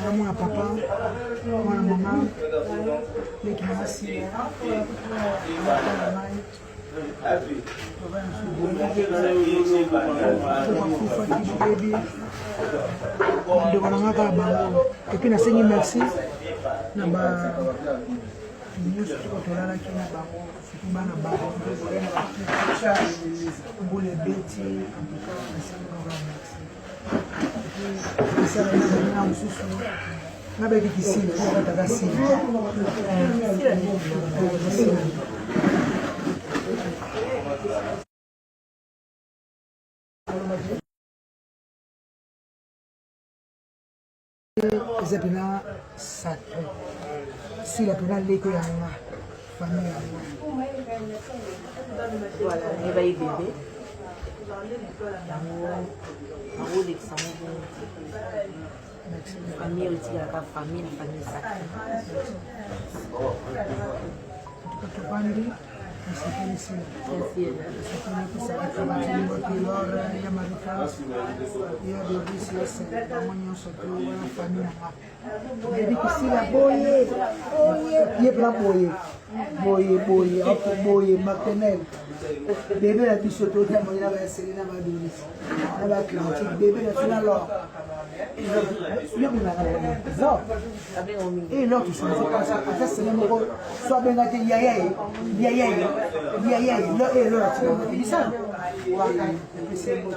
Nga mwana papa, mwana mama, leki na ngai mwana na ngai. Bakufaki boyebi bandeko na ngai kaka bango. Epuis nasengi merci na ba nyonso toko tolalaki na bango surtout bana bango mbula ebeti en tout cas nasengi bango merci. Esala na baninga mosusu nabeki kisila kataka sila. Eza mpena sacré sila mpena leko ya nga famille ya nga. Voilà, nayeba ye bebe yango akolekisa ngo bongo te. Famille oyo etikalaka famille na famille sacré. Tobandi nasepeli sila nasepeli pesaka bato lore ya Marie France ya Doris Yese bango nyonso to wana famille na nga nayebi kisila boye boye ye mpena boye boye boye apo boye maternel bebe na biso totamboki na bayaseli na badoris na baclantique bebe na biso na lor yo lor tosolaka ata sele moko so abenga te yaya ye yaya ye yaya ye lo e lor atikaka te bisala epesi ye mbote.